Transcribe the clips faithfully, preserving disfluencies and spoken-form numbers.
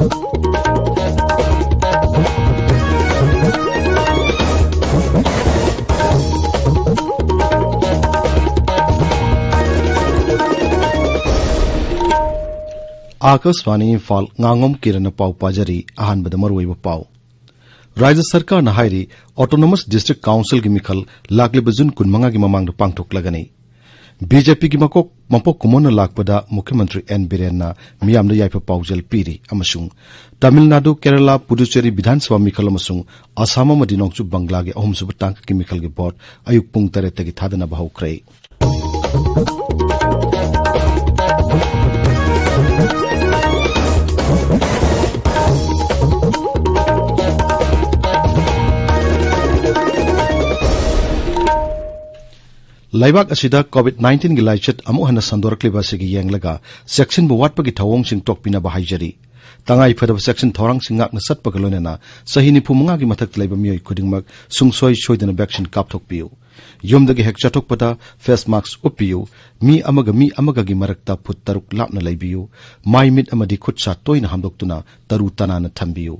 ꯑꯥꯀꯥꯁꯕꯥꯅꯤ ꯏꯝꯐꯥꯜ, ꯉꯥꯉꯣꯝ ꯀꯤꯔꯟꯅ ꯄꯥꯎ ꯄꯥꯖꯔꯤ꯫ ꯑꯍꯥꯟꯕꯗ ꯃꯔꯨꯑꯣꯏꯕ ꯄꯥꯎ꯫ ꯔꯥꯖ꯭ꯌ ꯁꯔꯀꯥꯔꯅ ꯍꯥꯏꯔꯤ, autonomous district councilꯒꯤ ꯃꯤꯈꯜ ꯂꯥꯛꯂꯤꯕ ꯖꯨꯟ ꯀꯨꯟꯃꯉꯥꯒꯤ ꯃꯃꯥꯡꯗ ꯄꯥꯡꯊꯣꯛꯂꯒꯅꯤ꯫ ꯕꯤ ꯖꯦ ꯄꯤꯒꯤ ꯃꯀꯣꯛ, ꯃꯄꯣꯛ ꯀꯨꯝꯑꯣꯟꯅ ꯂꯥꯛꯄꯗ ꯃꯨꯈ꯭ꯌ ꯃꯟꯇ꯭ꯔꯤ ꯑꯦꯟ ꯕꯤꯔꯦꯟꯅ ꯃꯤꯌꯥꯝꯗ ꯌꯥꯏꯐ ꯄꯥꯎꯖꯦꯜ ꯄꯤꯔꯤ ꯑꯃꯁꯨꯡ ꯇꯥꯃꯤꯜ ꯅꯥꯗꯨ, ꯀꯦꯔꯂꯥ, ꯄꯨꯗꯨꯆꯦꯔꯤ ꯕꯤꯙꯥꯟ ꯁꯚꯥ ꯃꯤꯈꯜ ꯑꯃꯁꯨꯡ ꯑꯁꯥꯝ ꯑꯃꯗꯤ ꯅꯣꯡꯆꯨꯞ ꯕꯪꯒ꯭ꯂꯥꯒꯤ ꯑꯍꯨꯝꯁꯨꯕ ꯇꯥꯡꯀꯛꯀꯤ ꯃꯤꯈꯜꯒꯤ ꯚꯣꯠ ꯑꯌꯨꯛ ꯄꯨꯡ ꯇꯔꯦꯠꯇꯒꯤ ꯊꯥꯗꯅꯕ ꯍꯧꯈ꯭ꯔꯦ꯫ ꯂꯩꯕꯥꯛ ꯑꯁꯤꯗ COVID nineteenꯒꯤ ꯂꯥꯏꯆꯠ ꯑꯃꯨꯛ ꯍꯟꯅ ꯁꯟꯗꯣꯔꯛꯂꯤꯕ ꯑꯁꯤꯒꯤ ꯌꯦꯡꯂꯒ ꯆꯦꯛꯁꯤꯟꯕ ꯋꯥꯠꯄꯒꯤ ꯊꯧꯑꯣꯡꯁꯤꯡ ꯇꯣꯛꯄꯤꯅꯕ ꯍꯥꯏꯖꯔꯤ꯫ ꯇꯉꯥꯏ ꯐꯗꯕ ꯆꯦꯛꯁꯤꯟ ꯊꯧꯔꯥꯡꯁꯤꯡ ꯉꯥꯛꯅ ꯆꯠꯄꯒ ꯂꯣꯏꯅꯅ ꯆꯍꯤ ꯅꯤꯐꯨ ꯃꯉꯥꯒꯤ ꯃꯊꯛꯇ ꯂꯩꯕ ꯃꯤꯑꯣꯏ ꯈꯨꯗꯤꯡꯃꯛ ꯁꯨꯡꯁꯣꯏ ꯁꯣꯏꯗꯅ vaccine ꯀꯥꯞꯊꯣꯛꯄꯤꯌꯨ꯫ ꯌꯨꯝꯗꯒꯤ ꯍꯦꯛ ꯆꯠꯊꯣꯛꯄꯗ face mask ꯎꯞꯄꯤꯌꯨ꯫ ꯃꯤ ꯑꯃꯒ ꯃꯤ ꯑꯃꯒꯒꯤ ꯃꯔꯛꯇ ꯐꯨꯠ ꯇꯔꯨꯛ ꯂꯥꯞꯅ ꯂꯩꯕꯤꯌꯨ꯫ ꯃꯥꯏ ꯃꯤꯠ ꯑꯃꯗꯤ ꯈꯨꯠ ꯁꯥ ꯇꯣꯏꯅ ꯍꯥꯝꯗꯣꯛꯇꯨꯅ ꯇꯔꯨ ꯇꯅꯥꯟꯅ ꯊꯝꯕꯤꯌꯨ꯫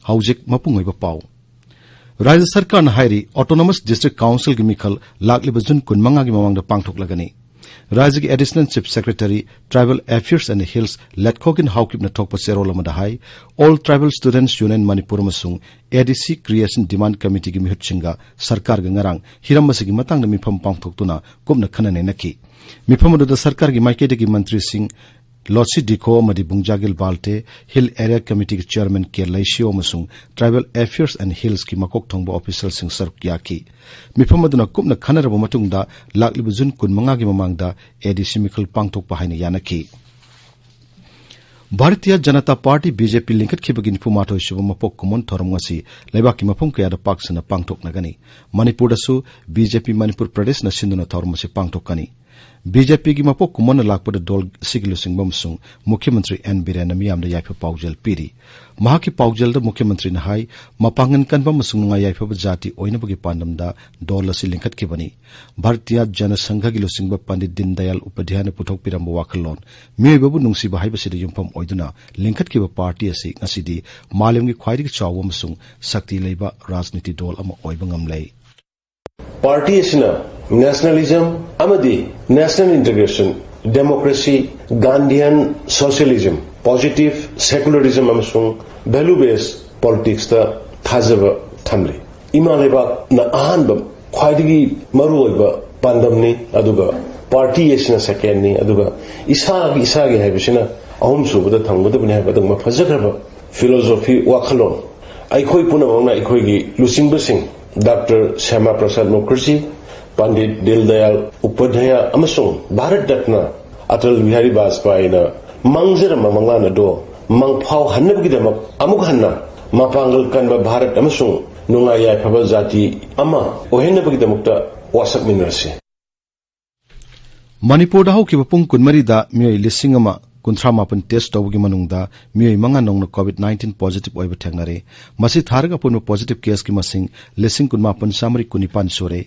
ꯍꯧꯖꯤꯛ ꯃꯄꯨꯡ ꯑꯣꯏꯕ ꯄꯥꯎ꯫ ꯔꯥꯖ꯭ꯌ ꯁꯔꯀꯥꯔꯅ ꯍꯥꯏꯔꯤ, autonomous district councilꯒꯤ ꯃꯤꯈꯜ ꯂꯥꯛꯂꯤꯕ ꯖꯨꯟ ꯀꯨꯟꯃꯉꯥꯒꯤ ꯃꯃꯥꯡꯗ ꯄꯥꯡꯊꯣꯛꯂꯒꯅꯤ꯫ ꯔꯥꯖ꯭ꯌꯒꯤ Additional Chief Secretary, Tribal Affairs and Hills ꯂꯦꯠꯈꯣꯒꯤꯟ ꯍꯥꯎꯀꯤꯞꯅ ꯊꯣꯛꯄ ꯆꯦꯔꯣꯜ ꯑꯃꯗ ꯍꯥꯏ, All Tribal Students Union Manipur ꯑꯃꯁꯨꯡ A D C Creation Demand Committeeꯒꯤ ꯃꯤꯍꯨꯠꯁꯤꯡꯒ ꯁꯔꯀꯥꯔꯒ ꯉꯔꯥꯡ ꯍꯤꯔꯝ ꯑꯁꯤꯒꯤ ꯃꯇꯥꯡꯗ ꯃꯤꯐꯝ ꯄꯥꯡꯊꯣꯛꯇꯨꯅ ꯀꯨꯞꯅ ꯈꯟꯅ ꯅꯩꯅꯈꯤ꯫ ꯃꯤꯐꯝ ꯑꯗꯨꯗ ꯁꯔꯀꯥꯔꯒꯤ ꯃꯥꯏꯀꯩꯗꯒꯤ ꯃꯟꯇ꯭ꯔꯤꯁꯤꯡ ꯂꯣꯠꯁꯤ ꯗꯤꯈꯣ ꯑꯃꯗꯤ ꯕꯨꯡꯖꯥꯒꯤꯜ ꯕꯥꯜꯇꯦ, Hill Area Committeeꯒꯤ Chairman ꯀꯦ ꯂꯩꯁꯤꯌꯣ ꯑꯃꯁꯨꯡ Tribal Affairs and Hillsꯀꯤ ꯃꯀꯣꯛ ꯊꯣꯡꯕ officialꯁꯤꯡ ꯁꯔꯨꯛ ꯌꯥꯈꯤ꯫ ꯃꯤꯐꯝ ꯑꯗꯨꯅ ꯀꯨꯞꯅ ꯈꯟꯅꯔꯕ ꯃꯇꯨꯡꯗ ꯂꯥꯛꯂꯤꯕ ꯖꯨꯟ ꯀꯨꯟꯃꯉꯥꯒꯤ ꯃꯃꯥꯡꯗ A D C ꯃꯤꯈꯜ ꯄꯥꯡꯊꯣꯛꯄ ꯍꯥꯏꯅ ꯌꯥꯅꯈꯤ꯫ Bharatiya Janata party, B J P, ꯂꯤꯡꯈꯠꯈꯤꯕꯒꯤ ꯅꯤꯐꯨ ꯃꯥꯊꯣꯏ ꯁꯨꯕ ꯃꯄꯣꯛ ꯀꯨꯝꯑꯣꯟ ꯊꯧꯔꯝ ꯉꯁꯤ ꯂꯩꯕꯥꯛꯀꯤ ꯃꯐꯝ ꯀꯌꯥꯗ ꯄꯥꯛ ꯁꯟꯅ ꯄꯥꯡꯊꯣꯛꯅꯒꯅꯤ꯫ ꯃꯅꯤꯄꯨꯔꯗꯁꯨ B J P ꯃꯅꯤꯄꯨꯔ ꯄ꯭ꯔꯗꯦꯁꯅ ꯁꯤꯟꯗꯨꯅ ꯊꯧꯔꯝ ꯑꯁꯤ ꯄꯥꯡꯊꯣꯛꯀꯅꯤ꯫ ꯕꯤ ꯖꯦ ꯄꯤꯒꯤ ꯃꯄꯣꯛ ꯀꯨꯝꯑꯣꯟꯅ ꯂꯥꯛꯄꯗ ꯗꯣꯜ ꯑꯁꯤꯒꯤ ꯂꯨꯆꯤꯡꯕ ꯑꯃꯁꯨꯡ ꯃꯨꯈ꯭ꯌ ꯃꯟꯇ꯭ꯔꯤ ꯑꯦꯟ ꯕꯤꯔꯦꯟꯅ ꯃꯤꯌꯥꯝꯗ ꯌꯥꯏꯐ ꯄꯥꯎꯖꯦꯜ ꯄꯤꯔꯤ꯫ ꯃꯍꯥꯛꯀꯤ ꯄꯥꯎꯖꯦꯜꯗ ꯃꯨꯈ꯭ꯌ ꯃꯟꯇ꯭ꯔꯤꯅ ꯍꯥꯏ, ꯃꯄꯥꯡꯒꯜ ꯀꯟꯕ ꯑꯃꯁꯨꯡ ꯅꯨꯡꯉꯥꯏ ꯌꯥꯏꯐꯕ ꯖꯥꯇꯤ ꯑꯣꯏꯅꯕꯒꯤ ꯄꯥꯟꯗꯝꯗ ꯗꯣꯜ ꯑꯁꯤ ꯂꯤꯡꯈꯠꯈꯤꯕꯅꯤ꯫ ꯚꯥꯔꯇꯤꯌꯥ ꯖꯅ ꯁꯪꯘꯒꯤ ꯂꯨꯆꯤꯡꯕ ꯄꯟꯗꯤꯠ ꯗꯤꯟ ꯗꯌꯥꯜ ꯎꯄꯙ꯭ꯌꯥꯌꯅ ꯄꯨꯊꯣꯛꯄꯤꯔꯝꯕ ꯋꯥꯈꯜꯂꯣꯟ, ꯃꯤꯑꯣꯏꯕꯕꯨ ꯅꯨꯡꯁꯤꯕ ꯍꯥꯏꯕꯁꯤꯗ ꯌꯨꯝꯐꯝ ꯑꯣꯏꯗꯨꯅ ꯂꯤꯡꯈꯠꯈꯤꯕ ꯄꯥꯔꯇꯤ ꯑꯁꯤ ꯉꯁꯤꯗꯤ ꯃꯥꯂꯦꯝꯒꯤ ꯈ꯭ꯋꯥꯏꯗꯒꯤ ꯆꯥꯎꯕ ꯑꯃꯁꯨꯡ ꯁꯛꯇꯤ ꯂꯩꯕ ꯔꯥꯖꯅꯤꯇꯤ ꯗꯣꯜ ꯑꯃ ꯑꯣꯏꯕ ꯉꯝꯂꯦ꯫ ꯄꯥꯔꯇꯤ ꯑꯁꯤꯅ ꯅꯦꯁꯅꯦꯂꯤꯖꯝ ꯑꯃꯗꯤ national integration, democracy, Gandhian socialism, positive secularism ꯑꯃꯁꯨꯡ ꯚꯦꯂꯨ ꯕꯦꯁ ꯄꯣꯂꯤꯇꯤꯛꯁꯇ ꯊꯥꯖꯕ ꯊꯝꯂꯤ꯫ ꯏꯃꯥ ꯂꯩꯕꯥꯛꯅ ꯑꯍꯥꯟꯕ, ꯈ꯭ꯋꯥꯏꯗꯒꯤ ꯃꯔꯨꯑꯣꯏꯕ ꯄꯥꯟꯗꯝꯅꯤ, ꯑꯗꯨꯒ ꯄꯥꯔꯇꯤ ꯑꯁꯤꯅ ꯁꯦꯀꯦꯟꯅꯤ, ꯑꯗꯨꯒ ꯏꯁꯥꯒꯤ, ꯏꯁꯥꯒꯤ ꯍꯥꯏꯕꯁꯤꯅ ꯑꯍꯨꯝꯁꯨꯕꯗ ꯊꯝꯒꯗꯕꯅꯤ ꯍꯥꯏꯕ ꯑꯗꯨꯒꯨꯝꯕ ꯐꯖꯈ꯭ꯔꯕ ꯐꯤꯂꯣꯁꯣꯐꯤ, ꯋꯥꯈꯜꯂꯣꯟ꯫ ꯑꯩꯈꯣꯏ ꯄꯨꯝꯅꯃꯛꯅ ꯑꯩꯈꯣꯏꯒꯤ ꯂꯨꯆꯤꯡꯕꯁꯤꯡ ꯗꯥꯛꯇꯔ ꯁ꯭ꯌꯥꯃꯥ ꯄ꯭ꯔꯁꯥꯗ ꯃꯨꯈꯔꯖꯤ, ꯄꯟꯗꯤꯠ ꯗꯤꯟ ꯗꯌꯥꯜ ꯎꯄꯥꯙ꯭ꯌꯥꯌ ꯑꯃꯁꯨꯡ ꯚꯥꯔꯠ ꯔꯠꯅ ꯑꯇꯜ ꯕꯤꯍꯥꯔꯤ ꯕꯥꯖꯄꯥꯏꯅ ꯃꯥꯡꯖꯔꯝꯕ ꯃꯪꯂꯥꯟ ꯑꯗꯨ ꯃꯪꯐꯥꯎꯍꯟꯅꯕꯒꯤꯗꯃꯛ ꯑꯃꯨꯛ ꯍꯟꯅ ꯃꯄꯥꯡꯒꯜ ꯀꯟꯕ ꯚꯥꯔꯠ ꯑꯃꯁꯨꯡ ꯅꯨꯡꯉꯥꯏ ꯌꯥꯏꯐꯕ ꯖꯥꯇꯤ ꯑꯃ ꯑꯣꯏꯍꯟꯅꯕꯒꯤꯗꯃꯛꯇ ꯋꯥꯁꯛꯃꯤꯟꯅꯔꯁꯤ꯫ ꯃꯅꯤꯄꯨꯔꯗ ꯍꯧꯈꯤꯕ ꯄꯨꯡ ꯀꯨꯟꯃꯔꯤꯗ ꯃꯤꯑꯣꯏ ꯂꯤꯁꯤꯡ ꯑꯃ ꯀꯨꯟꯊ꯭ꯔꯥ ꯃꯥꯄꯟ ꯇꯦꯁ ꯇꯧꯕꯒꯤ ꯃꯅꯨꯡꯗ ꯃꯤꯑꯣꯏ ꯃꯉꯥ ꯅꯧꯅ ꯀꯣꯚꯤꯗ ꯅꯥꯏꯟꯇꯤꯟ ꯄꯣꯖꯤꯇꯤꯚ ꯑꯣꯏꯕ ꯊꯦꯡꯅꯔꯦ꯫ ꯃꯁꯤ ꯊꯥꯔꯒ ꯑꯄꯨꯟꯕ ꯄꯣꯖꯤꯇꯤꯚ ꯀꯦꯁꯀꯤ ꯃꯁꯤꯡ ꯂꯤꯁꯤꯡ ꯀꯨꯟꯃꯥꯄꯟ ꯆꯥꯃꯔꯤ ꯀꯨꯟꯅꯤꯄꯥꯟ ꯁꯨꯔꯦ꯫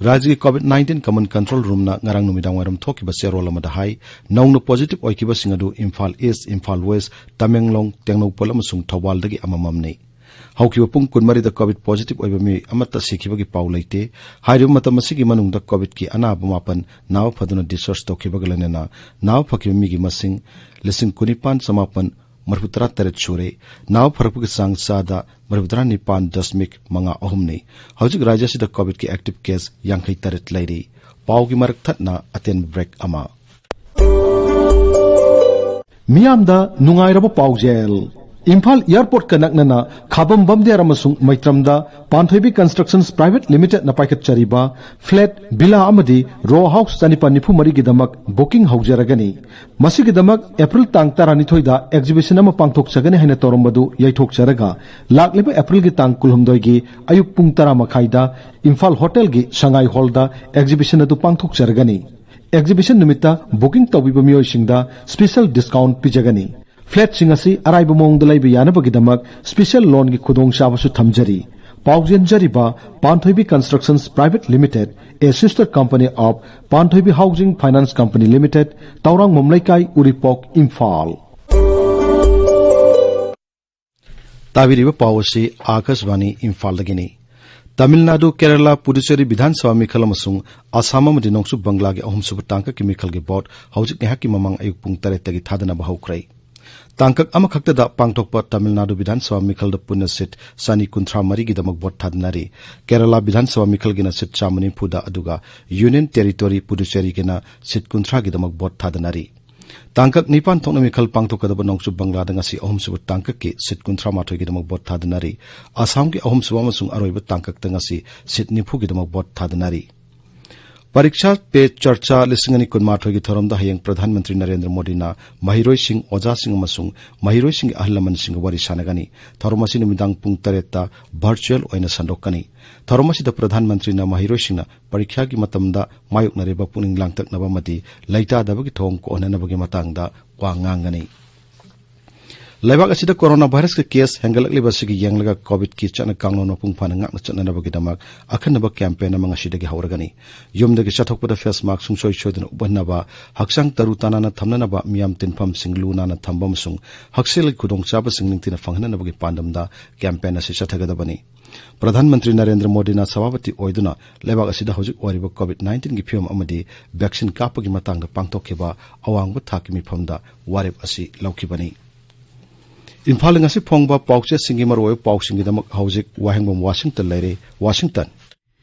ꯔꯥꯖ꯭ꯌꯒꯤ ꯀꯣꯚꯤꯗ ꯅꯥꯏꯟꯇꯤꯟ ꯀꯃꯟ ꯀꯟꯇ꯭ꯔꯣꯜ ꯔꯨꯝꯅ ꯉꯔꯥꯡ ꯅꯨꯃꯤꯗꯥꯡꯋꯥꯏꯔꯝ ꯊꯣꯛꯈꯤꯕ ꯆꯦꯔꯣꯜ ꯑꯃꯗ ꯍꯥꯏ, ꯅꯧꯅ ꯄꯣꯖꯤꯇꯤꯚ ꯑꯣꯏꯈꯤꯕꯁꯤꯡ ꯑꯗꯨ ꯏꯝꯐꯥꯜ ꯏꯁ, ꯏꯝꯐꯥꯜ ꯋꯦꯁ, ꯇꯃꯦꯡꯂꯣꯡ, ꯇꯦꯡꯅꯧꯄꯜ ꯑꯃꯁꯨꯡ ꯊꯧꯕꯥꯜꯗꯒꯤ ꯑꯃꯃꯝꯅꯤ꯫ ꯍꯧꯈꯤꯕ ꯄꯨꯡ ꯀꯨꯟꯃꯔꯤꯗ ꯀꯣꯚꯤꯗ ꯄꯣꯖꯤꯇꯤꯚ ꯑꯣꯏꯕ ꯃꯤꯑꯣꯏ ꯑꯃꯠꯇ ꯁꯤꯈꯤꯕꯒꯤ ꯄꯥꯎ ꯂꯩꯇꯦ꯫ ꯍꯥꯏꯔꯤꯕ ꯃꯇꯝ ꯑꯁꯤꯒꯤ ꯃꯅꯨꯡꯗ ꯀꯣꯚꯤꯗꯀꯤ ꯑꯅꯥꯕ ꯃꯥꯄꯟ ꯅꯥꯕ ꯐꯗꯨꯅ ꯗꯤꯁꯆꯥꯔꯖ ꯇꯧꯈꯤꯕꯒ ꯂꯣꯏꯅꯅ ꯅꯥꯕ ꯐꯈꯤꯕ ꯃꯤꯒꯤ ꯃꯁꯤꯡ ꯂꯤꯁꯤꯡ ꯀꯨꯟꯅꯤꯄꯥꯟ ꯆꯃꯥꯄꯟ ꯃꯔꯤꯐꯨ ꯇꯔꯥ ꯇꯔꯦꯠ ꯁꯨꯔꯦ꯫ ꯅꯥꯕ ꯐꯔꯛꯄꯒꯤ ꯆꯥꯡ ꯆꯥꯗ ꯃꯔꯤꯐꯨ ꯇꯔꯥ ꯅꯤꯄꯥꯟ ꯗꯁꯃꯤꯛ ꯃꯉꯥ ꯑꯍꯨꯝꯅꯤ꯫ ꯍꯧꯖꯤꯛ ꯔꯥꯖ꯭ꯌ ꯑꯁꯤꯗ ꯀꯣꯚꯤꯗꯀꯤ ꯑꯦꯛꯇꯤꯚ ꯀꯦꯁ ꯌꯥꯡꯈꯩ ꯇꯔꯦꯠ ꯂꯩꯔꯤ꯫ ꯄꯥꯎꯒꯤ ꯃꯔꯛ ꯊꯠꯅ ꯑꯇꯦꯟꯕ ꯕ꯭ꯔꯦꯛ ꯑꯃ꯫ ꯃꯤꯌꯥꯝꯗ ꯅꯨꯡꯉꯥꯏꯔꯕ ꯄꯥꯎꯖꯦꯜ꯫ ꯏꯝꯐꯥꯜ ꯑꯦꯌꯔꯄꯣꯔꯠꯀ ꯅꯛꯅꯅ ꯈꯥꯕꯝ ꯕꯝꯗꯤꯌꯥꯔ ꯑꯃꯁꯨꯡ ꯃꯩꯇ꯭ꯔꯝꯗ ꯄꯥꯟꯊꯣꯏꯕꯤ ꯀꯟꯁꯇ꯭ꯔꯛꯁꯟꯁ ꯄ꯭ꯔꯥꯏꯚꯦꯠ ꯂꯤꯃꯤꯇꯦꯗꯅ ꯄꯥꯏꯈꯠꯆꯔꯤꯕ ꯐ꯭ꯂꯦꯠ, ꯚꯤꯂꯥ ꯑꯃꯗꯤ ꯔꯣ ꯍꯥꯎꯁ ꯆꯅꯤꯄꯥꯟ ꯅꯤꯐꯨ ꯃꯔꯤꯒꯤꯗꯃꯛ ꯕꯨꯀꯤꯡ ꯍꯧꯖꯔꯒꯅꯤ꯫ ꯃꯁꯤꯒꯤꯗꯃꯛ ꯑꯦꯄ꯭ꯔꯤꯜ ꯇꯥꯡ ꯇꯔꯥꯅꯤꯊꯣꯏꯗ ꯑꯦꯛꯖꯤꯕꯤꯁꯟ ꯑꯃ ꯄꯥꯡꯊꯣꯛꯆꯒꯅꯤ ꯍꯥꯏꯅ ꯇꯧꯔꯝꯕꯗꯨ ꯌꯩꯊꯣꯛꯆꯔꯒ, ꯂꯥꯛꯂꯤꯕ ꯑꯦꯄ꯭ꯔꯤꯜꯒꯤ ꯇꯥꯡ ꯀꯨꯟꯍꯨꯝꯗꯣꯏꯒꯤ ꯑꯌꯨꯛ ꯄꯨꯡ ꯇꯔꯥ ꯃꯈꯥꯏꯗ ꯏꯝꯐꯥꯜ ꯍꯣꯇꯦꯜꯒꯤ ꯁꯉꯥꯏ ꯍꯣꯜꯗ ꯑꯦꯛꯖꯤꯕꯤꯁꯟ ꯑꯗꯨ ꯄꯥꯡꯊꯣꯛꯆꯔꯒꯅꯤ꯫ ꯑꯦꯛꯖꯤꯕꯤꯁꯟ ꯅꯨꯃꯤꯠꯇ ꯕꯨꯀꯤꯡ ꯇꯧꯕꯤꯕ ꯃꯤꯑꯣꯏꯁꯤꯡꯗ ꯁ꯭ꯄꯦꯁꯦꯜ ꯗꯤꯁꯀꯥꯎꯟꯠ ꯄꯤꯖꯒꯅꯤ꯫ ꯐ꯭ꯂꯦꯠꯁꯤꯡ ꯑꯁꯤ ꯑꯔꯥꯏꯕ ꯃꯑꯣꯡꯗ ꯂꯩꯕ ꯌꯥꯅꯕꯒꯤꯗꯃꯛ ꯁ꯭ꯄꯦꯁꯦꯜ ꯂꯣꯟꯒꯤ ꯈꯨꯗꯣꯡꯆꯥꯕꯁꯨ ꯊꯝꯖꯔꯤ꯫ ꯄꯥꯎꯖꯦꯟꯖꯔꯤꯕ Panthoibi constructions private limited, a sister company of Panthoibi housing finance company limited, ꯇꯧꯔꯥꯡꯕꯝ ꯂꯩꯀꯥꯏ, ꯎꯔꯤꯄꯣꯛ, ꯏꯝꯐꯥꯜ꯫ ꯇꯥꯕꯤꯔꯤꯕ ꯄꯥꯎ ꯑꯁꯤ ꯑꯥꯀꯥꯁꯕꯥꯅꯤ ꯏꯝꯐꯥꯜꯗꯒꯤꯅꯤ꯫ ꯇꯥꯃꯤꯜ ꯅꯥꯗꯨ, ꯀꯦꯔꯂꯥ, ꯄꯨꯗꯨꯆꯦꯔꯤ ꯕꯤꯙꯥꯟ ꯁꯚꯥ ꯃꯤꯈꯜ ꯑꯃꯁꯨꯡ ꯑꯁꯥꯝ ꯑꯃꯗꯤ ꯅꯣꯡꯆꯨꯞ ꯕꯪꯒ꯭ꯂꯥꯒꯤ ꯑꯍꯨꯝꯁꯨꯕ ꯇꯥꯡꯀꯛꯀꯤ ꯃꯤꯈꯜꯒꯤ ꯚꯣꯠ ꯍꯧꯖꯤꯛ ꯉꯥꯏꯍꯥꯛꯀꯤ ꯃꯃꯥꯡ ꯑꯌꯨꯛ ꯄꯨꯡ ꯇꯔꯦꯠꯇꯒꯤ ꯊꯥꯗꯅꯕ ꯍꯧꯈ꯭ꯔꯦ꯫ ꯇꯥꯡꯀꯛ ꯑꯃꯈꯛꯇꯗ ꯄꯥꯡꯊꯣꯛꯄ ꯇꯥꯃꯤꯜ ꯅꯥꯗꯨ ꯕꯤꯙꯥꯟ ꯁꯚꯥ ꯃꯤꯈꯜꯗ ꯄꯨꯟꯅ ꯁꯤꯠ ꯆꯅꯤ ꯀꯨꯟꯊ꯭ꯔꯥ ꯃꯔꯤꯒꯤꯗꯃꯛ ꯚꯣꯠ ꯊꯥꯗꯅꯔꯤ꯫ ꯀꯦꯔꯂꯥ ꯕꯤꯙꯥꯟ ꯁꯚꯥ ꯃꯤꯈꯜꯒꯤꯅ ꯁꯤꯠ ꯆꯥꯝꯃ ꯅꯤꯐꯨꯗ, ꯑꯗꯨꯒ ꯌꯨꯅꯤꯌꯟ ꯇꯦꯔꯤꯇꯣꯔꯤ ꯄꯨꯗꯨꯆꯦꯔꯤꯒꯤꯅ ꯁꯤꯠ ꯀꯨꯟꯊ꯭ꯔꯥꯒꯤꯗꯃꯛ ꯚꯣꯠ ꯊꯥꯗꯅꯔꯤ꯫ ꯇꯥꯡꯀꯛ ꯅꯤꯄꯥꯟ ꯊꯣꯛꯅ ꯃꯤꯈꯜ ꯄꯥꯡꯊꯣꯛꯀꯗꯕ ꯅꯣꯡꯆꯨꯞ ꯕꯪꯒ꯭ꯂꯥꯗ ꯉꯁꯤ ꯑꯍꯨꯝꯁꯨꯕ ꯇꯥꯡꯀꯛꯀꯤ ꯁꯤꯠ ꯀꯨꯟꯊ꯭ꯔꯥ ꯃꯥꯊꯣꯏꯒꯤꯗꯃꯛ ꯚꯣꯠ ꯊꯥꯗꯅꯔꯤ꯫ ꯑꯁꯥꯝꯒꯤ ꯑꯍꯨꯝꯁꯨꯕ ꯑꯃꯁꯨꯡ ꯑꯔꯣꯏꯕ ꯇꯥꯡꯀꯛꯇ ꯉꯁꯤ ꯁꯤꯠ ꯅꯤꯐꯨꯒꯤꯗꯃꯛ ꯚꯣꯠ ꯊꯥꯗꯅꯔꯤ꯫ ꯄꯔꯤꯈ꯭ꯌꯥ ꯄꯦ ꯆꯔꯆꯥ ꯂꯤꯁꯤꯡ ꯑꯅꯤ ꯀꯨꯟꯃꯥꯊꯣꯏꯒꯤ ꯊꯧꯔꯝꯗ ꯍꯌꯦꯡ ꯄ꯭ꯔꯙꯥꯟ ꯃꯟꯇ꯭ꯔꯤ ꯅꯔꯦꯟꯗ꯭ꯔ ꯃꯣꯗꯤꯅ ꯃꯍꯩꯔꯣꯏꯁꯤꯡ, ꯑꯣꯖꯥꯁꯤꯡ ꯑꯃꯁꯨꯡ ꯃꯍꯩꯔꯣꯏꯁꯤꯡꯒꯤ ꯑꯍꯜ ꯂꯃꯟꯁꯤꯡꯒ ꯋꯥꯔꯤ ꯁꯥꯟꯅꯒꯅꯤ꯫ ꯊꯧꯔꯝ ꯑꯁꯤ ꯅꯨꯃꯤꯗꯥꯡ ꯄꯨꯡ ꯇꯔꯦꯠꯇ ꯚꯔꯆꯨꯑꯦꯜ ꯑꯣꯏꯅ ꯁꯟꯗꯣꯛꯀꯅꯤ꯫ ꯊꯧꯔꯝ ꯑꯁꯤꯗ ꯄ꯭ꯔꯙꯥꯟ ꯃꯟꯇ꯭ꯔꯤꯅ ꯃꯍꯩꯔꯣꯏꯁꯤꯡꯅ ꯄꯔꯤꯈ꯭ꯌꯥꯒꯤ ꯃꯇꯝꯗ ꯃꯥꯌꯣꯛꯅꯔꯤꯕ ꯄꯨꯛꯅꯤꯡ ꯂꯥꯡꯇꯛꯅꯕ ꯑꯃꯗꯤ ꯂꯩꯇꯥꯗꯕꯒꯤ ꯊꯧꯑꯣꯡ ꯀꯣꯛꯍꯟꯅꯅꯕꯒꯤ ꯃꯇꯥꯡꯗ ꯋꯥ ꯉꯥꯡꯒꯅꯤ꯫ ꯂꯩꯕꯥꯛ ꯑꯁꯤꯗ ꯀꯣꯔꯣꯅꯥ ꯚꯥꯏꯔꯁꯀꯤ ꯀꯦꯁ ꯍꯦꯟꯒꯠꯂꯛꯂꯤꯕ ꯑꯁꯤꯒꯤ ꯌꯦꯡꯂꯒ ꯀꯣꯚꯤꯗꯀꯤ ꯆꯠꯅ ꯀꯥꯡꯂꯣꯟ ꯃꯄꯨꯡ ꯐꯥꯅ ꯉꯥꯛꯅ ꯆꯠꯅꯅꯕꯒꯤꯗꯃꯛ ꯑꯈꯟꯅꯕ ꯀꯦꯝꯄꯦꯟ ꯑꯃ ꯉꯁꯤꯗꯒꯤ ꯍꯧꯔꯒꯅꯤ꯫ ꯌꯨꯝꯗꯒꯤ ꯆꯠꯊꯣꯛꯄꯗ ꯐꯦꯁ ꯃꯥꯁꯛ ꯁꯨꯡꯁꯣꯏ ꯁꯣꯏꯗꯅ ꯎꯞꯍꯟꯅꯕ, ꯍꯛꯆꯥꯡ ꯇꯔꯨ ꯇꯅꯥꯟꯅ ꯊꯝꯅꯅꯕ, ꯃꯤꯌꯥꯝ ꯇꯤꯟꯐꯝꯁꯤꯡ ꯂꯨ ꯅꯥꯟꯅ ꯊꯝꯕ ꯑꯃꯁꯨꯡ ꯍꯛꯁꯦꯜꯒꯤ ꯈꯨꯗꯣꯡꯆꯥꯕꯁꯤꯡ ꯅꯤꯡꯊꯤꯅ ꯐꯪꯍꯟꯅꯅꯕꯒꯤ ꯄꯥꯟꯗꯝꯗ ꯀꯦꯝꯄꯦꯟ ꯑꯁꯤ ꯆꯠꯊꯒꯗꯕꯅꯤ꯫ ꯄ꯭ꯔꯙꯥꯟ ꯃꯟꯇ꯭ꯔꯤ ꯅꯔꯦꯟꯗ꯭ꯔ ꯃꯣꯗꯤꯅ ꯁꯚꯥꯄꯇꯤ ꯑꯣꯏꯗꯨꯅ ꯂꯩꯕꯥꯛ ꯑꯁꯤꯗ ꯍꯧꯖꯤꯛ ꯑꯣꯏꯔꯤꯕ ꯀꯣꯚꯤꯗ ꯅꯥꯏꯟꯇꯤꯟꯒꯤ ꯐꯤꯕꯝ ꯑꯃꯗꯤ ꯚꯦꯛꯁꯤꯟ ꯀꯥꯞꯄꯒꯤ ꯃꯇꯥꯡꯗ ꯄꯥꯡꯊꯣꯛꯈꯤꯕ ꯑꯋꯥꯡꯕ ꯊꯥꯛꯀꯤ ꯃꯤꯐꯝꯗ ꯋꯥꯔꯦꯞ ꯑꯁꯤ ꯂꯧꯈꯤꯕꯅꯤ꯫ ꯏꯝꯐꯥꯜꯗ ꯉꯁꯤ ꯐꯣꯡꯕ ꯄꯥꯎꯆꯦꯁꯤꯡꯒꯤ ꯃꯔꯨꯑꯣꯏꯕ ꯄꯥꯎꯁꯤꯡꯒꯤꯗꯃꯛ ꯍꯧꯖꯤꯛ ꯋꯥꯍꯦꯡꯕꯝ ꯋꯥꯁꯤꯡꯇꯟ ꯂꯩꯔꯦ꯫ ꯋꯥꯁꯤꯡꯇꯟ꯫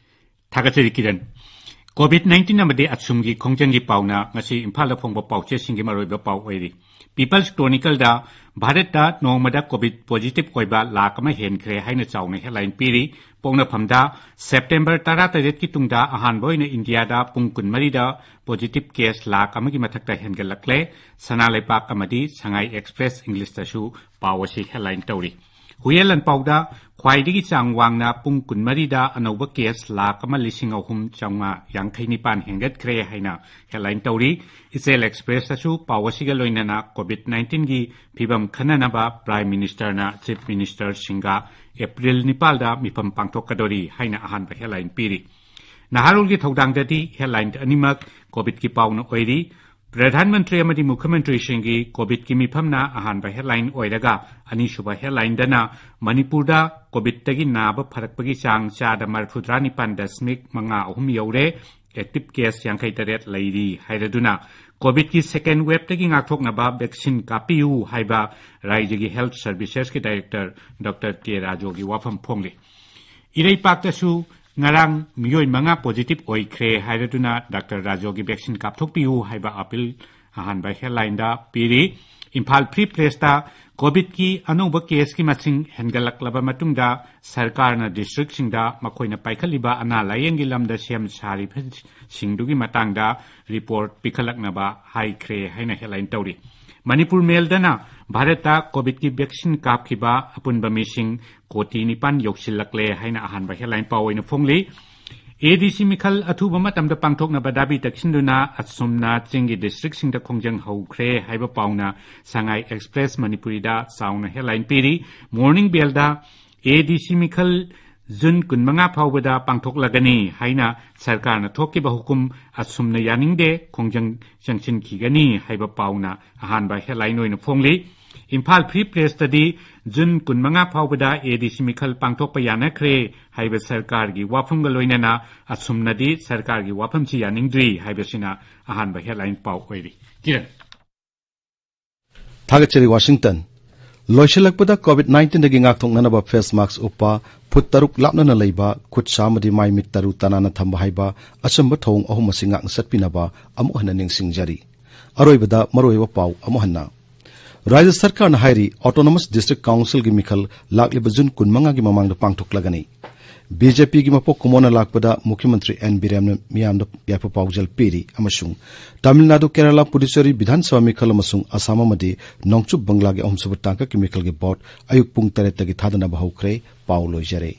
ꯊꯥꯒꯠꯆꯔꯤ ꯀꯤꯔꯟ꯫ ꯀꯣꯚꯤꯗ ꯅꯥꯏꯟꯇꯤꯟ ꯑꯃꯗꯤ ꯑꯁꯨꯝꯒꯤ ꯈꯣꯡꯖꯪꯒꯤ ꯄꯥꯎꯅ ꯉꯁꯤ ꯏꯝꯐꯥꯜꯗ ꯐꯣꯡꯕ ꯄꯥꯎꯆꯦꯁꯤꯡꯒꯤ ꯃꯔꯨꯑꯣꯏꯕ ꯄꯥꯎ ꯑꯣꯏꯔꯤ꯫ ꯄꯤꯄꯜꯁ ꯀ꯭ꯔꯣꯅꯤꯀꯜꯗ ꯚꯥꯔꯠꯇ ꯅꯣꯡꯃꯗ ꯀꯣꯚꯤꯗ ꯄꯣꯖꯤꯇꯤꯚ ꯑꯣꯏꯕ ꯂꯥꯈ ꯑꯃ ꯍꯦꯟꯈ꯭ꯔꯦ ꯍꯥꯏꯅ ꯆꯥꯎꯅ ꯍꯦꯗꯂꯥꯏꯟ ꯄꯤꯔꯤ꯫ ꯄꯣꯛꯅꯐꯝꯗ ꯁꯦꯞꯇꯦꯝꯕꯔ ꯇꯔꯥꯇꯔꯦꯠꯀꯤ ꯇꯨꯡꯗ ꯑꯍꯥꯟꯕ ꯑꯣꯏꯅ ꯏꯟꯗꯤꯌꯥꯗ ꯄꯨꯡ ꯀꯨꯟꯃꯔꯤꯗ ꯄꯣꯖꯤꯇꯤꯚ ꯀꯦꯁ ꯂꯥꯈ ꯑꯃꯒꯤ ꯃꯊꯛꯇ ꯍꯦꯟꯒꯠꯂꯛꯂꯦ꯫ ꯁꯅꯥ ꯂꯩꯕꯥꯛ ꯑꯃꯗꯤ ꯁꯉꯥꯏ ꯑꯦꯛꯁꯄ꯭ꯔꯦꯁ ꯏꯪꯂꯤꯁꯇꯁꯨ ꯄꯥꯎ ꯑꯁꯤ ꯍꯦꯗꯂꯥꯏꯟ ꯇꯧꯔꯤ꯫ ꯍꯨꯏꯌꯦꯟ ꯂꯥꯟꯄꯥꯎꯗ ꯈ꯭ꯋꯥꯏꯗꯒꯤ ꯆꯥꯡ ꯋꯥꯡꯅ ꯄꯨꯡ ꯀꯨꯟꯃꯔꯤꯗ ꯑꯅꯧꯕ ꯀꯦꯁ ꯂꯥꯈ ꯑꯃ ꯂꯤꯁꯤꯡ ꯑꯍꯨꯝ ꯆꯥꯝꯃꯉꯥ ꯌꯥꯡꯈꯩ ꯅꯤꯄꯥꯟ ꯍꯦꯟꯒꯠꯈ꯭ꯔꯦ ꯍꯥꯏꯅ ꯍꯦꯗꯂꯥꯏꯟ ꯇꯧꯔꯤ꯫ ꯏꯆꯦꯜ ꯑꯦꯛꯁꯄ꯭ꯔꯦꯁꯇꯁꯨ ꯄꯥꯎ ꯑꯁꯤꯒ ꯂꯣꯏꯅꯅ ꯀꯣꯚꯤꯗ ꯅꯥꯏꯟꯇꯤꯟꯒꯤ ꯐꯤꯕꯝ ꯈꯟꯅꯅꯕ ꯄ꯭ꯔꯥꯏꯝ ꯃꯤꯅꯤꯁꯇꯔꯅ ꯆꯤꯐ ꯃꯤꯅꯤꯁꯇꯔꯁꯤꯡꯒ ꯑꯦꯄ꯭ꯔꯤꯜ ꯅꯤꯄꯥꯜꯗ ꯃꯤꯐꯝ ꯄꯥꯡꯊꯣꯛꯀꯗꯣꯔꯤ ꯍꯥꯏꯅ ꯑꯍꯥꯟꯕ ꯍꯦꯗꯂꯥꯏꯟ ꯄꯤꯔꯤ꯫ ꯅꯍꯥꯔꯣꯜꯒꯤ ꯊꯧꯗꯥꯡꯗꯗꯤ ꯍꯦꯗꯂꯥꯏꯟ ꯑꯅꯤꯃꯛ ꯀꯣꯚꯤꯗꯀꯤ ꯄꯥꯎꯅ ꯑꯣꯏꯔꯤ꯫ ꯄ꯭ꯔꯙꯥꯟ ꯃꯟꯇ꯭ꯔꯤ ꯑꯃꯗꯤ ꯃꯨꯈ꯭ꯌ ꯃꯟꯇ꯭ꯔꯤꯁꯤꯡꯒꯤ ꯀꯣꯚꯤꯗꯀꯤ ꯃꯤꯐꯝꯅ ꯑꯍꯥꯟꯕ ꯍꯦꯗꯂꯥꯏꯟ ꯑꯣꯏꯔꯒ, ꯑꯅꯤꯁꯨꯕ ꯍꯦꯗꯂꯥꯏꯟꯗꯅ ꯃꯅꯤꯄꯨꯔꯗ ꯀꯣꯚꯤꯗꯇꯒꯤ ꯅꯥꯕ ꯐꯔꯛꯄꯒꯤ ꯆꯥꯡ ꯆꯥꯗ ꯃꯔꯤꯐꯨꯇꯔꯥ ꯅꯤꯄꯥꯟ ꯗꯁꯃꯤꯛ ꯃꯉꯥ ꯑꯍꯨꯝ ꯌꯧꯔꯦ, ꯑꯦꯛꯇꯤꯚ ꯀꯦꯁ ꯌꯥꯡꯈꯩ ꯇꯔꯦꯠ ꯂꯩꯔꯤ ꯍꯥꯏꯔꯗꯨꯅ, ꯀꯣꯚꯤꯗꯀꯤ ꯁꯦꯀꯦꯟ ꯋꯦꯕꯇꯒꯤ ꯉꯥꯛꯊꯣꯛꯅꯕ ꯚꯦꯛꯁꯤꯟ ꯀꯥꯞꯄꯤꯌꯨ ꯍꯥꯏꯕ ꯔꯥꯖ꯭ꯌꯒꯤ ꯍꯦꯜꯊ ꯁꯔꯚꯤꯁꯦꯁꯀꯤ ꯗꯥꯏꯔꯦꯛꯇꯔ ꯗꯣꯛꯇꯔ ꯀꯦ ꯔꯥꯖꯨꯒꯤ ꯋꯥꯐꯝ ꯐꯣꯡꯂꯤ꯫ ꯏꯔꯩꯄꯥꯛꯇꯁꯨ ꯉꯔꯥꯡ ꯃꯤꯑꯣꯏ ꯃꯉꯥ ꯄꯣꯖꯤꯇꯤꯚ ꯑꯣꯏꯈ꯭ꯔꯦ ꯍꯥꯏꯔꯗꯨꯅ ꯗꯥꯛꯇꯔ ꯔꯥꯖꯨꯒꯤ ꯚꯦꯛꯁꯤꯟ ꯀꯥꯞꯊꯣꯛꯄꯤꯌꯨ ꯍꯥꯏꯕ ꯑꯄꯤꯜ ꯑꯍꯥꯟꯕ ꯍꯦꯗꯂꯥꯏꯟꯗ ꯄꯤꯔꯤ꯫ ꯏꯝꯐꯥꯜ ꯐ꯭ꯔꯤ ꯄ꯭ꯔꯦꯁꯇ ꯀꯣꯚꯤꯗꯀꯤ ꯑꯅꯧꯕ ꯀꯦꯁꯀꯤ ꯃꯁꯤꯡ ꯍꯦꯟꯒꯠꯂꯛꯂꯕ ꯃꯇꯨꯡꯗ ꯁꯔꯀꯥꯔꯅ ꯗꯤꯁꯇ꯭ꯔꯤꯛꯁꯤꯡꯗ ꯃꯈꯣꯏꯅ ꯄꯥꯏꯈꯠꯂꯤꯕ ꯑꯅꯥ ꯂꯥꯌꯦꯡꯒꯤ ꯂꯝꯗ ꯁꯦꯝ ꯁꯥꯔꯤꯕꯁꯤꯡꯗꯨꯒꯤ ꯃꯇꯥꯡꯗ ꯔꯤꯄꯣꯔꯠ ꯄꯤꯈꯠꯂꯛꯅꯕ ꯍꯥꯏꯈ꯭ꯔꯦ ꯍꯥꯏꯅ ꯍꯦꯗꯂꯥꯏꯟ ꯇꯧꯔꯤ꯫ ꯃꯅꯤꯄꯨꯔ ꯃꯦꯜꯗꯅ ꯚꯥꯔꯠꯇ ꯀꯣꯚꯤꯗꯀꯤ ꯚꯦꯛꯁꯤꯟ ꯀꯥꯞꯈꯤꯕ ꯑꯄꯨꯟꯕ ꯃꯤꯁꯤꯡ ꯀꯣꯇꯤ ꯅꯤꯄꯥꯟ ꯌꯧꯁꯤꯜꯂꯛꯂꯦ ꯍꯥꯏꯅ ꯑꯍꯥꯟꯕ ꯍꯦꯗꯂꯥꯏꯟ ꯄꯥꯎ ꯑꯣꯏꯅ ꯐꯣꯡꯂꯤ꯫ ꯑꯦꯗꯤꯁꯤ ꯃꯤꯈꯜ ꯑꯊꯨꯕ ꯃꯇꯝꯗ ꯄꯥꯡꯊꯣꯛꯅꯕ ꯗꯥꯕꯤ ꯇꯛꯁꯤꯟꯗꯨꯅ ꯑꯁꯨꯝꯅ ꯆꯤꯡꯒꯤ ꯗꯤꯁꯇ꯭ꯔꯤꯛꯁꯤꯡꯗ ꯈꯣꯡꯖꯪ ꯍꯧꯈ꯭ꯔꯦ ꯍꯥꯏꯕ ꯄꯥꯎꯅ ꯁꯉꯥꯏ ꯑꯦꯛꯁꯄ꯭ꯔꯦꯁ ꯃꯅꯤꯄꯨꯔꯤꯗ ꯆꯥꯎꯅ ꯍꯦꯗꯂꯥꯏꯟ ꯄꯤꯔꯤ꯫ ꯃꯣꯔꯅꯤꯡ ꯕꯦꯜꯗ ꯑꯦꯗꯤꯁꯤ ꯃꯤꯈꯜ ꯖꯨꯟ ꯀꯨꯟꯃꯉꯥ ꯐꯥꯎꯕꯗ ꯄꯥꯡꯊꯣꯛꯂꯒꯅꯤ ꯍꯥꯏꯅ ꯁꯔꯀꯥꯔꯅ ꯊꯣꯛꯈꯤꯕ ꯍꯨꯀꯨꯝ ꯑꯁꯨꯝꯅ ꯌꯥꯅꯤꯡꯗꯦ, ꯈꯣꯡꯖꯪ ꯆꯪꯁꯤꯟꯈꯤꯒꯅꯤ ꯍꯥꯏꯕ ꯄꯥꯎꯅ ꯑꯍꯥꯟꯕ ꯍꯦꯗꯂꯥꯏꯟ ꯑꯣꯏꯅ ꯐꯣꯡꯂꯤ꯫ ꯏꯝꯐꯥꯜ ꯐ꯭ꯔꯤ ꯄ꯭ꯔꯦꯁꯇꯗꯤ ꯖꯨꯟ ꯀꯨꯟꯃꯉꯥ ꯐꯥꯎꯕꯗ ꯑꯦꯗꯤꯁꯤ ꯃꯤꯈꯜ ꯄꯥꯡꯊꯣꯛꯄ ꯌꯥꯅꯈ꯭ꯔꯦ ꯍꯥꯏꯕ ꯁꯔꯀꯥꯔꯒꯤ ꯋꯥꯐꯝꯒ ꯂꯣꯏꯅꯅ ꯑꯁꯨꯝꯅꯗꯤ ꯁꯔꯀꯥꯔꯒꯤ ꯋꯥꯐꯝꯁꯤ ꯌꯥꯅꯤꯡꯗ꯭ꯔꯤ ꯍꯥꯏꯕꯁꯤꯅ ꯑꯍꯥꯟꯕ ꯍꯦꯗꯂꯥꯏꯟ ꯄꯥꯎ ꯑꯣꯏꯔꯤ꯫ ꯀꯤꯔꯟ꯫ ꯊꯥꯒꯠꯆꯔꯤ, ꯋꯥꯁꯤꯡꯇꯟ꯫ ꯂꯣꯏꯁꯤꯜꯂꯛꯄꯗ ꯀꯣꯚꯤꯗ ꯅꯥꯏꯟꯇꯤꯟꯗꯒꯤ ꯉꯥꯛꯊꯣꯛꯅꯅꯕ ꯐꯦꯁ ꯃꯥꯛꯁ ꯎꯞꯄ, ꯐꯨꯠ ꯇꯔꯨꯛ ꯂꯥꯞꯅꯅ ꯂꯩꯕ, ꯈꯨꯠ ꯁꯥ ꯑꯃꯗꯤ ꯃꯥꯏ ꯃꯤꯠ ꯇꯔꯨ ꯇꯅꯥꯟꯅ ꯊꯝꯕ ꯍꯥꯏꯕ ꯑꯆꯝꯕ ꯊꯧꯑꯣꯡ ꯑꯍꯨꯝ ꯑꯁꯤ ꯉꯥꯛꯅ ꯆꯠꯄꯤꯅꯕ ꯑꯃꯨꯛ ꯍꯟꯅ ꯅꯤꯡꯁꯤꯡꯖꯔꯤ꯫ ꯑꯔꯣꯏꯕꯗ ꯃꯔꯨꯑꯣꯏꯕ ꯄꯥꯎ ꯑꯃꯨꯛ ꯍꯟꯅ꯫ ꯔꯥꯖ꯭ꯌ ꯁꯔꯀꯥꯔꯅ ꯍꯥꯏꯔꯤ, ꯑꯣꯇꯣꯅꯣꯃꯁ ꯗꯤꯁꯇ꯭ꯔꯤꯛ ꯀꯥꯎꯟꯁꯤꯜꯒꯤ ꯃꯤꯈꯜ ꯂꯥꯛꯂꯤꯕ ꯖꯨꯟ ꯀꯨꯟꯃꯉꯥꯒꯤ ꯃꯃꯥꯡꯗ ꯄꯥꯡꯊꯣꯛꯂꯒꯅꯤ꯫ ꯕꯤ ꯖꯦ ꯄꯤꯒꯤ ꯃꯄꯣꯛ ꯀꯨꯝꯑꯣꯟꯅ ꯂꯥꯛꯄꯗ ꯃꯨꯈ꯭ꯌ ꯃꯟꯇ꯭ꯔꯤ ꯑꯦꯟ ꯕꯤꯔꯦꯟꯅ ꯃꯤꯌꯥꯝꯗ ꯌꯥꯏꯐ ꯄꯥꯎꯖꯦꯜ ꯄꯤꯔꯤ ꯑꯃꯁꯨꯡ ꯇꯥꯃꯤꯜ ꯅꯥꯗꯨ, ꯀꯦꯔꯂꯥ, ꯄꯨꯗꯨꯆꯦꯔꯤ ꯕꯤꯙꯥꯟ ꯁꯚꯥ ꯃꯤꯈꯜ ꯑꯃꯁꯨꯡ ꯑꯁꯥꯝ ꯑꯃꯗꯤ ꯅꯣꯡꯆꯨꯞ ꯕꯪꯒ꯭ꯂꯥꯒꯤ ꯑꯍꯨꯝꯁꯨꯕ ꯇꯥꯡꯀꯛꯀꯤ ꯃꯤꯈꯜꯒꯤ ꯚꯣꯠ ꯑꯌꯨꯛ ꯄꯨꯡ ꯇꯔꯦꯠꯇꯒꯤ ꯊꯥꯗꯅꯕ ꯍꯧꯈ꯭ꯔꯦ꯫ ꯄꯥꯎ ꯂꯣꯏꯖꯔꯦ꯫